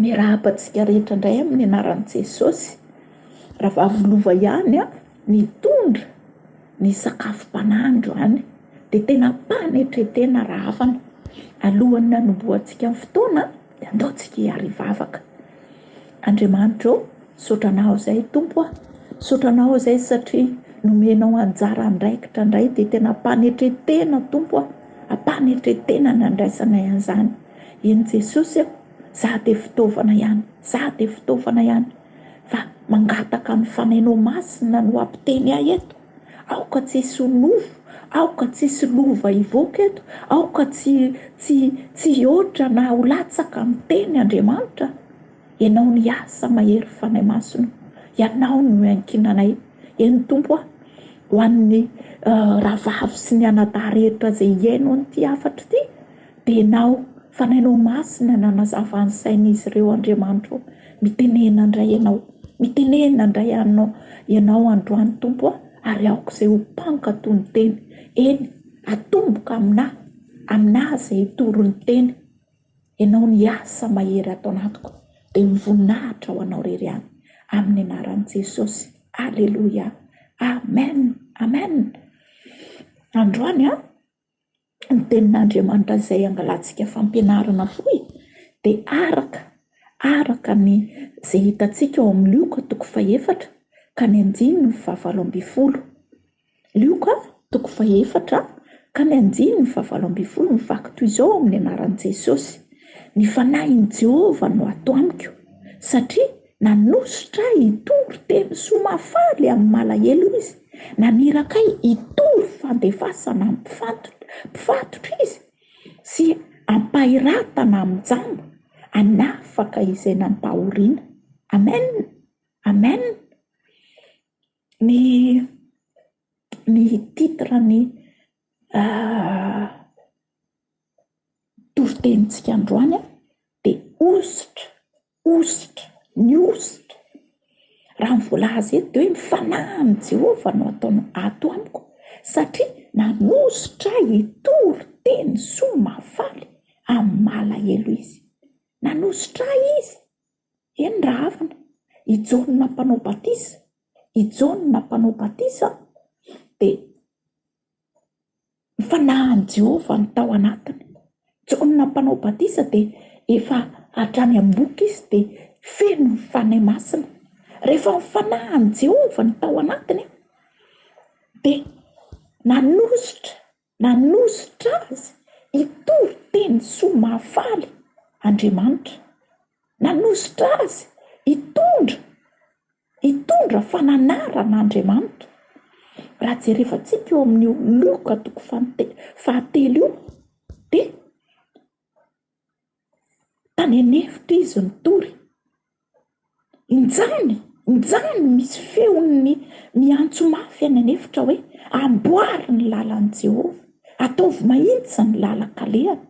Miarahaba antsika rehetra indray amin'ny anaran'i Jesosy. Rahavavy Lova ihany nitondra ny sakafom-panahy androany dia tena am-panetren-tena rahavana. Alohan'ny hanombohantsika ny fotoana dia andao tsika hiara-hivavaka. Andriamanitra ô, misaotra Anao izay Tompo a! Misaotra Anao izay satria nomenao anjara andraikitra indray dia tena am-panetren-tena Tompo a! Am-panetren-tena ny andraisanay an'izany. Eny Jesosy a! Za dia fitaovana ihany, za dia fitaovana ihany fa mangataka ny Fanahinao Masina no hampiteny ahy eto. Aoka tsy hisy ho nofo, aoka tsy hisy lova hivoaka eto, aoka tsy tsy tsy hihoatra na ho latsaka ny teny Andriamanitra. Ianao no hiasa mahery Fanahy Masina, Ianao no iankinanay. Eny Tompo a, ho an'ny rahavavy sy ny anadahy rehetra izay hihaino an'ity hafatra ity, dia Ianao, Fanahinao Masina nanazava ny sain'izy ireo Andriamanitra ô, mitenena indray Ianao, mitenena indray Ianao, Ianao androany Tompo a, ary aoka izay ho mpankatò ny Teny, eny, atomboka aminà, aminà izay hitory ny Teny, Ianao ny asa mahery ato anatiko, dia ny voninahitra ho Anao irery ihany, amin'ny anaran'i Jesosy, Aleloia, Amen, Amen. Androany an, Ny tenin'Andriamanitra izay angalantsika fampianarana fohy dia araka araka ny izay hitantsika ao amin'ny Lioka toko fahefatra ka ny andininy fahavalo ambin'ny folo. Lioka toko fahefatra ka ny andininy fahavalo ambin'ny folo mivaky toy izao amin'ny anaran'i Jesosy, Ny fanahin'i Jehovah no ato amiko, satria Nanosotra ahy hitory teny soa mahafaly amin'ny malahelo izy, naniraka ahy hitory fandefasana amin'ny mpifatotra izy, sy hampahiratana amin'ny jamba, hanafaka izay nampahoriana. Amen! Amen! Ny ny titre ny toritenintsika androany dia hosotra, hosotra, ny hosotra. Raha ny voalaza eto dia hoe ny fanahin'i Jehovah no ataony ato amiko satria nanosotra ahy hitory teny soa mahafaly amin'ny malahelo izy. Nanosotra ahy izy. Eny rahavana, i Jaona mpanao batisa, i Jaona mpanao batisa dia Ny fanahin'i Jehovah no tao anatiny. Jaona Mpanao Batisa dia efa hatrany am-bohoka izy dia feno ny Fanahy Masina. Rehefa ny fanahin'i Jehovah no tao anatiny dia nanosotra, nanosotra azy hitory teny soa mahafaly Andriamanitra. Nanosotra azy hitondra Hitondra fananarana Andriamanitra. Raha jerevantsika eo amin'io Lioka toko fahatelo io dia tany an'efitra izy nitory. Injany, injany misy feon'ny miantso mafy any an'efitra hoe amboary ny lalan'i Jehovah, ataovy mahitsy ny lalan-kalehany.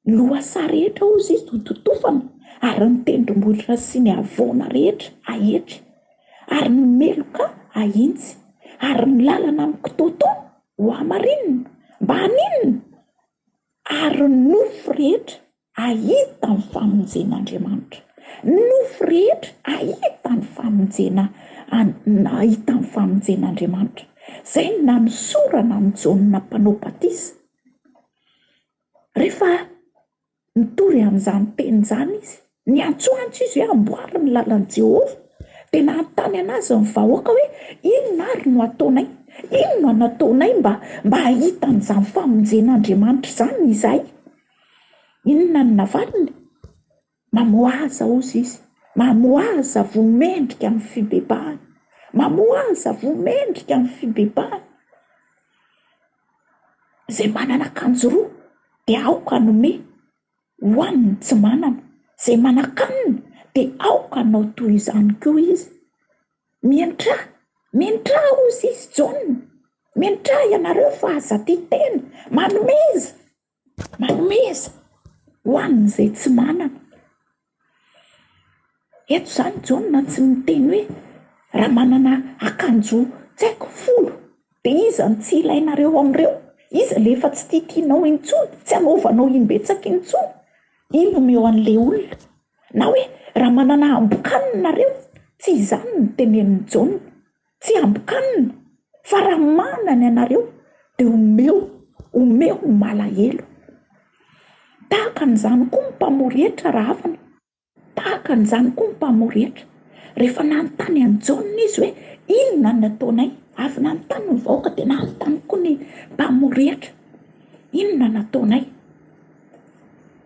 Ny lohasaha rehetra, hozy izy, hototofana, ary ny tendrombohitra sy ny havoana rehetra haetry, ary ny meloka hahintsy, ary ny lalana mikitoatoa hohamarinina, mba haninona? Ary ny nofo rehetra hahita ny famonjen'Andriamanitra. Ny nofo rehetra hahita ny famonjena, hahita ny famonjen'Andriamanitra. Izay no nanosorana an'i Jaona Mpanao Batisa. Rehefa nitory an'izany teny izany izy, niantsoantso izy hoe amboary ny lalan'i Jehovah, dia nanontany an'azy ny vahoaka hoe inona ary no hataonay? Inona no hataonay mba mba hahita an'izany famonjen'Andriamanitra izany izahay? Inona no navaliny? Mamoaza, hozy izy, mamoaza voa mendrika amin'ny fibebahana. Mamoaza voa mendrika amin'ny fibebahana. Izay manana akanjo roa dia aoka hanome ho an'ny tsy manana. Izay manan-kanina dia aoka hanao toy izany koa izy. Miantrà, miantrà hozy izy Jaona, miantrà ianareo fa aza tia tena, manomeza, manomeza ho an'izay tsy manana. Eto izany Jaona tsy miteny hoe raha manana akanjo tsy haiko folo dia iza no tsy ilainareo amin'ireo? Iza ilay efa tsy tiatianao intsony, tsy anaovanao imbetsaka intsony? Iny omeo an'ilay olona. Na hoe raha manana ambon-kanina nareo, tsy izany no tenenin'i Jaona. Tsy ambon-kanina, fa raha manana ianareo dia omeo, omeo ny malahelo. Tahaka an'izany koa ny mpamory hetra rahavana. Tahaka an'izany koa ny mpamory hetra. Rehefa nanontany an'i Jaona izy hoe inona no nataonay, avy nanontany ny vahoaka dia nanontany koa ny mpamory hetra, inona no nataonay?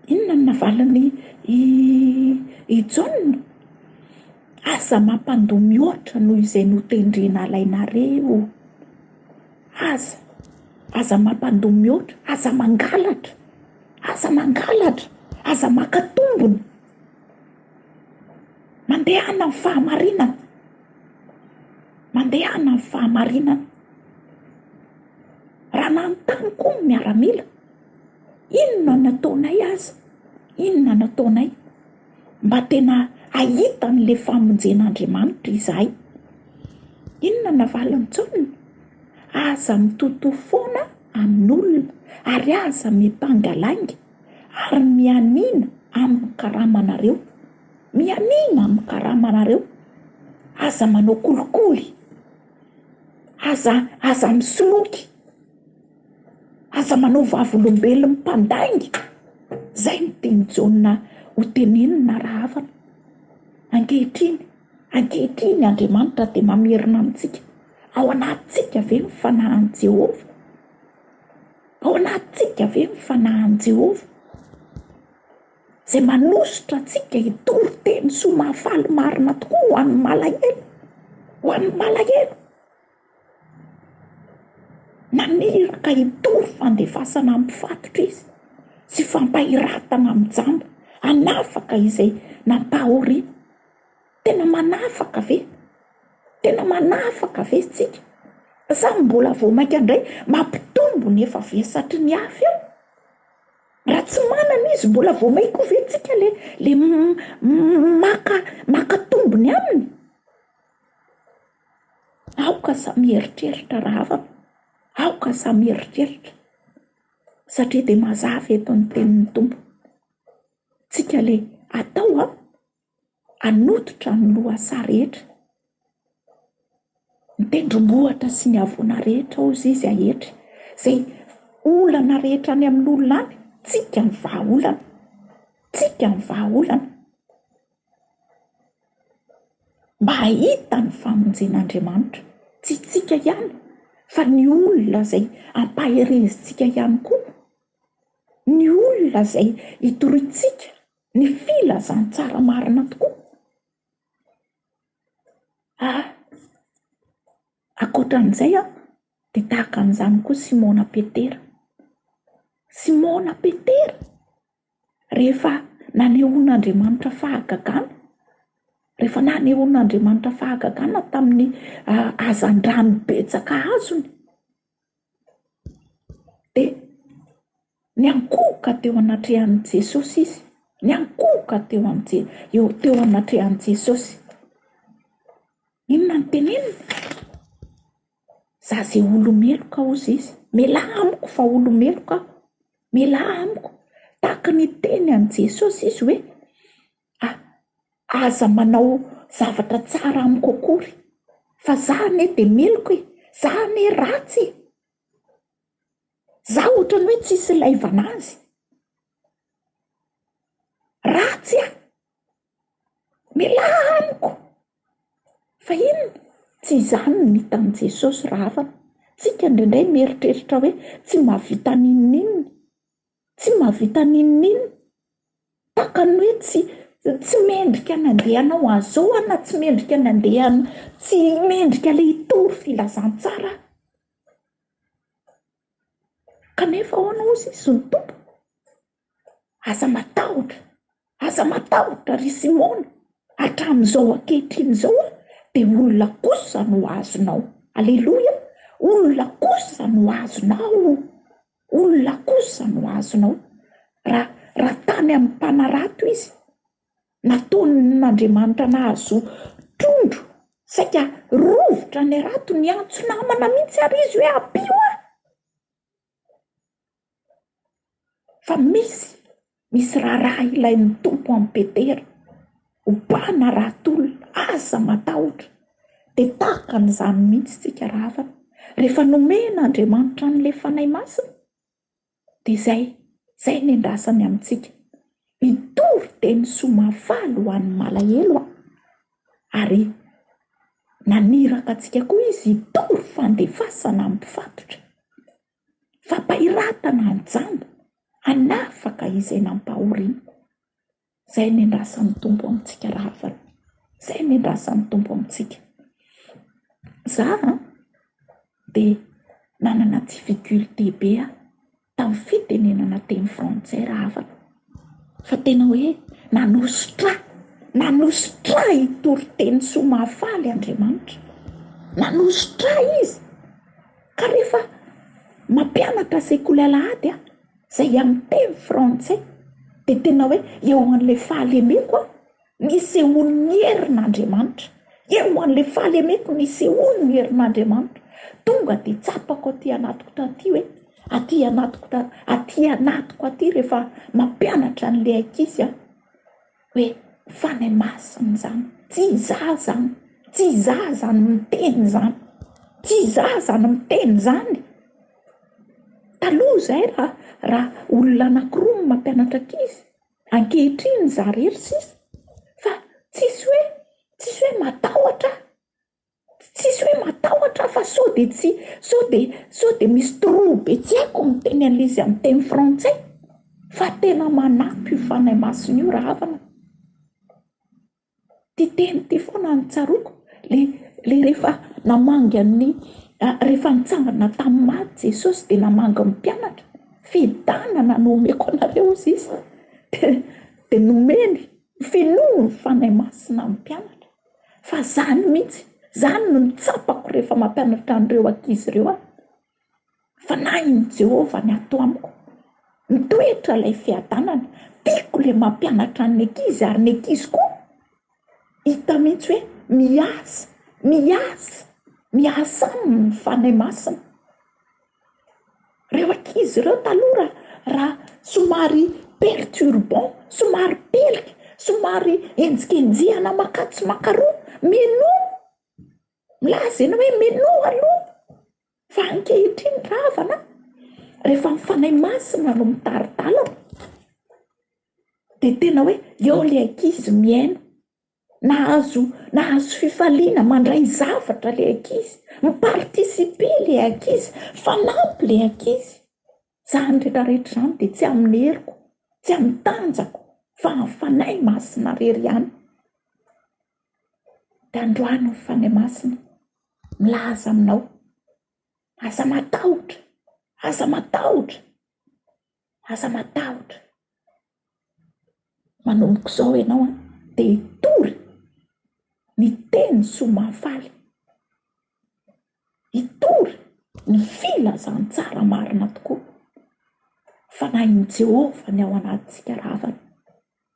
Inona no navalin'i i Jaona? Aza mampandoa mihoatra noho izay notendrena alainareo. Aza, aza mampandoa mihoatra, aza mangalatra, aza mangalatra, aza maka tombony. Mandehana amin'ny fahamarinana. Mandehana amin'ny fahamarinana. Raha nanontany koa ny miaramila, inona no ataonay aza? Inona no ataonay? Mba tena hahita an'ilay famonjen'Andriamanitra izahay. Inona no navalin'i Jaona? Aza mitotoa foana amin'olona, ary aza miampanga lainga, ary mianiana amin'ny karamanareo. Mianiana amin'ny karamanareo. Aza manao kolikoly. Aza, aza misoloky. Aza manao vavolombelon'ny mpandainga. Izay no tian'i Jaona ho tenenina rahavana. Ankehitriny, ankehitriny Andriamanitra dia mamerina amintsika, ao anatintsika ve ny fanahin'i Jehovah? Ao anatintsika ve ny fanahin'i Jehovah? Izay manosotra antsika hitory teny soa mahafaly marina tokoa ho an'ny malahelo, ho an'ny malahelo. Naniraka hitory fandefasana amin'ny mpifatotra izy sy fampahiratana amin'ny jamba, hanafaka izay nampahoriana. Tena manafaka ve? Tena manafaka ve isika? Sa mbola vao mainka indray mampitombo ny efa vesatry ny hafa eo? Raha tsy manana izy mbola vao mainka koa ve tsika le le maka maka tombony aminy? Aoka samy hieritreritra rahavana, aoka samy hieritreritra satria dia mazava eto ny tenin'ny Tompo. Tsika le atao an, hanototra ny lohasaha rehetra, ny tendrombohitra sy ny havoana rehetra hozy izy haetry, izay olana rehetra any amin'olona any, tsika ny vahaolana, tsika ny vahaolana. Mba hahita ny famonjen'Andriamanitra, tsy tsika ihany fa ny olona izay ampaherezintsika ihany koa, ny olona izay itoriantsika Ny filazantsara marina tokoa. Ah, ankoatra an'izay an, dia tahaka an'izany koa Simona Petera. Simona Petera, rehefa nanehoan'Andriamanitra fahagagana, rehefa nanehoan'Andriamanitra fahagagana tamin'ny ah, hazandrano betsaka azony, Dia niankohoka teo anatrehan'i Jesosy izy, niankohoka teo amin'i Je- eo teo anatrehan'i Jesosy. Inona no teneniny? Za zay olo-meloka hozy izy, mialà amiko fa olo-meloka aho, mialà amiko. Tahaka ny niteny an'i Jesosy izy hoe, ah, aza manao zavatra tsara amiko akory fa za anie dia meloka e, za anie ratsy e, za ohatran'ny hoe tsisy ilaivana azy, ratsy aho, mialà amiko. Fa inona? Tsy izany no hitan'i Jesosy rahavana. Tsika indraindray mieritreritra hoe tsy mahavita n'inon'inona, tsy mahavita n'inon'inona. Tahaka ny hoe tsy tsy mendrika ny handeha hanao an'izao aho na tsy mendrika ny handeha tsy mendrika ilay hitory filazantsara aho. Kanefa ahoana hozy izy ny Tompo? Aza matahotra, aza matahotra ry Simona, hatramin'izao ankehitriny izao aho. dia olona kosa no azonao. Aleloia! Olona kosa no azonao. Olona kosa no azonao. Raha, raha tany amin'ny mpanarato izy, nataon'Andriamanitra nahazo trondro, saika rovitra ny harato, niantso namana mihitsy ary izy hoe ampio aho. Fa misy, misy raharaha ilain'ny Tompo amin'i Petera. Ho mpanarato olona, aza matahotra. Dia tahaka an'izany mihitsy isika rahavana. Rehefa nomen'Andriamanitra an'ilay Fanahy Masina, dia izay, izay ny andrasany amintsika. Hitory teny soa mahafaly ho an'ny malahelo aho. Ary naniraka antsika koa Izy hitory fandefasana amin'ny mpifatotra. Fampahiratana an-jamba, hanafaka izay nampahoriana. Izay ny andrasan'ny Tompo amintsika rahavana. Izay ny andrasan'ny Tompo amintsika. Za dia nanana difficulté be aho tamin'ny fitenenana teny frantsay rahavana. Fa tena hoe nanosotra ahy, nanosotra ahy hitory teny soa mahafaly Andriamanitra. Nanosotra ahy Izy. Ka rehefa mampianatra sekoly alahady aho, izay amin'ny teny frantsay, dia tena hoe eo an'ilay fahalemeko aho, nisehoan'ny herin'Andriamanitra. Eo an'ilay fahalemeko nisehoan'ny herin'Andriamanitra. Tonga dia tsapako aty anatiko taty hoe, aty anatiko ta, aty anatiko aty rehefa mampianatra an'ilay ankizy aho, hoe Fanahy Masina izany, tsy izaho izany, tsy izaho izany miteny izany, tsy izaho izany miteny izany. Taloha izahay raha raha olona anankiroa no mampianatra ankizy, ankehitriny izaho irery sisa, fa tsisy hoe tsisy hoe matahotra aho, tsisy hoe matahotra aho fa sao dia tsy sao dia sao dia misy trou be tsy haiko miteny an'ilay izy amin'ny teny frantsay, fa tena manampy io Fanahy Masina io rahavana. Ity teny ity foana no tsaroako, le le rehefa namangy an'ny rehefa nitsangana tamin'ny maty Jesosy dia namangy ny mpianatra, fiadanana no omeko anareo hozy izy, dia dia nomeny, fenoiny ny Fanahy Masina ny mpianatra, fa zany mihitsy, zany no tsapako rehefa mampianatra an'ireo ankizy ireo aho. Fanahin'i Jehovah ny ato amiko. Mitoetra ilay fiadanana. Tiako ilay mampianatra ny ankizy ary ny ankizy koa hita mihitsy hoe miasa, miasa, miasa aminy ny Fanahy Masina. Ireo ankizy ireo taloha raha somary perturbant, somary pelika, somary enjikenjehana makatsy makaroa, minoa, milaza ianao hoe minoa aloha. Fa ankehitriny ry havana, rehefa ny Fanahy Masina no mitari-dalana, dia tena hoe eo ilay ankizy mihaino, nahazo nahazo fifaliana, mandray zavatra ilay ankizy, mi-participer ilay ankizy, mifanampy ilay ankizy. Izany rehetra rehetra izany dia tsy amin'ny heriko, tsy amin'ny tanjako, fa amin'ny Fanahy Masina irery ihany. Dia androany ny Fanahy Masina milaza aminao, aza matahotra, aza matahotra, aza matahotra. Manomboka izao ianao an, dia hitory ny teny soa mahafaly. Hitory ny filazantsara marina tokoa. Fanahin'i Jehovah ny ao anatintsika rahavana.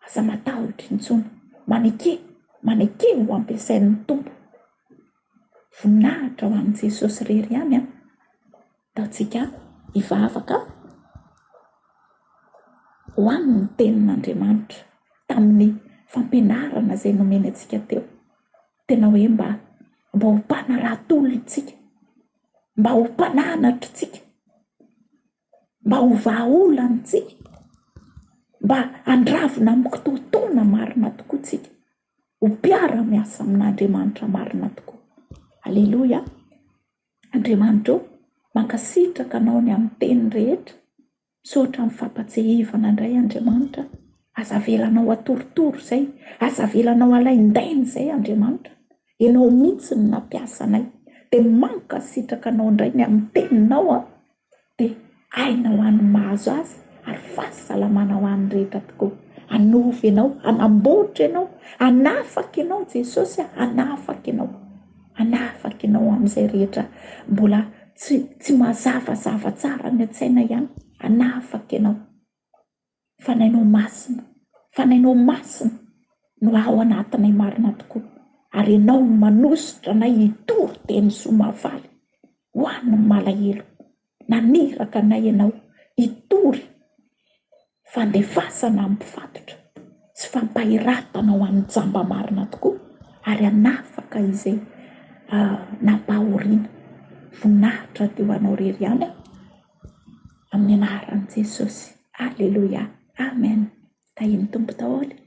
Aza matahotra intsony. Maneke, maneke ho ampiasain'ny Tompo. Voninahitra ho an'i Jesosy irery ihany an. Ataontsika hivavaka ho an'ny tenin'Andriamanitra tamin'ny fampianarana izay nomeny antsika teo. Tena hoe mba mba ho mpanarato olona isika, mba ho mpananatra isika. Mba ho vahaolana tsika, mba handravona amin'ny kitoatoana marina tokoa tsika, ho mpiara-miasa amin'Andriamanitra marina tokoa. Aleloia! Andriamanitra ô, mankasitraka Anao ny amin'ny teny rehetra, misaotra amin'ny fampatsiahivana indray Andriamanitra, aza avelanao hatoritory izay, aza avelanao halaindaina izay Andriamanitra, Ianao mihitsy no nampiasa anay, dia mankasitraka Anao indray ny amin'ny teninao an! Dia aina ho an'ny mahazo azy ary fahasalamana ho an'ny rehetra tokoa. Hanova ianao, hanamboatra ianao, hanafaka ianao Jesosy a, hanafaka ianao. Hanafaka ianao amin'izay rehetra mbola tsy tsy mazavazava tsara ny an-tsaina ihany. Hanafaka ianao. Fanahinao Masina, Fanahinao Masina no ao anatinay marina tokoa, ary Ianao no manositra anay hitory teny soa mahafaly ho an'ny malahelo. Naniraka anay Ianao hitory fandefasana amin'ny mpifatotra sy fampahiratana ho an'ny jamba marina tokoa ary hanafaka izay nampahoriana. Voninahitra dia ho Anao irery ihany aho. Amin'ny anaran'i Jesosy. Aleloia. Amen. Tahin'ny Tompo daholo.